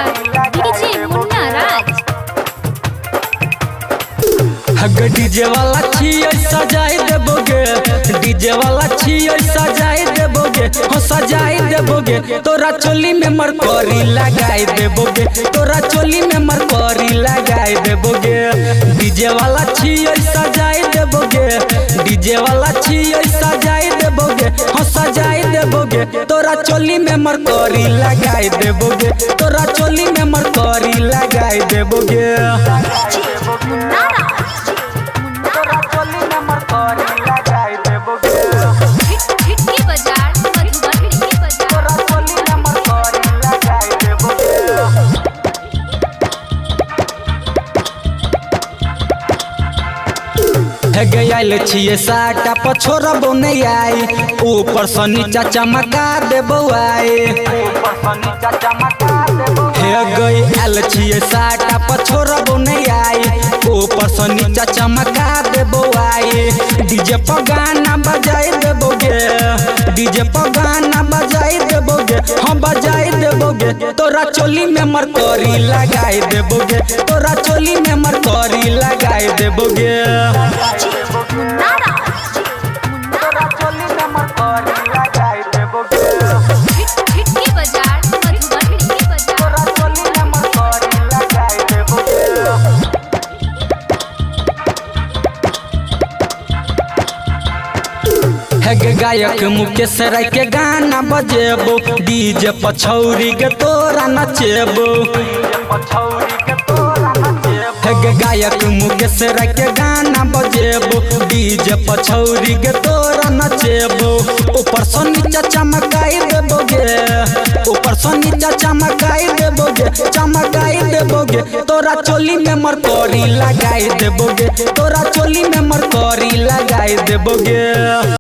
DJ Munna Raj. हग DJ वाला छियै सजाई देबोगे, डीजे वाला छियै सजाई देबोगे, हो सजाई देबोगे। तोरा चोली में मरकरी लगाई देबोगे, तोरा चोली में मरकरी लगाई देबोगे। डीजे वाला छियै सजाई देबोगे, डीजे वाला छियै सजाई देबोगे, हो सजाई देबोगे। तोरा चोली में मरकरी लगाई देबोगे, तोरा चोली में मरकरी लगाई देबोगे। DJ Munna Raj. तोरा चोली में मरकरी लगाई देबोगे। छिटकी बाजार मधुबनी बाजार। तोरा चोली में मरकरी लगाई देबोगे। हे गयल छियै साटा पछोरबो नै आई, ऊपर से नीचा चमका देबो आई। हे गयल छियै साटा पछोरबो नै आई, ऊपर से नीचा चमका देबो आई। डीजे पर गाना बजाई देबोगे, डीजे पर गाना बजाई देबोगे, हम बजाई देबोगे। तोरा चोली में मरकरी लगाई देबोगे, तोरा चोली में मरकरी लगाई देबोगे। DJ Munna Raj. तोरा चोली में मरकरी लगाई देबोगे। छिटकी बाजार मधुबनी बाजार। तोरा चोली में मरकरी लगाई देबोगे। हे गे गायक मुकेश राय के गाना बजेबो, डीजे पछौरी के तोरा नचेबो। हे गे गायक मुकेश राय के गाना बजेबो, डीजे पछौरी के तोरा नचेबो। ऊपर से नीचा चमकाई देबोगे, ऊपर से नीचा चमकाई देबोगे, चमकाई देबोगे। तोरा चोली में मरकरी लगाई देबोगे, तोरा चोली में मरकरी लगाई देबोगे।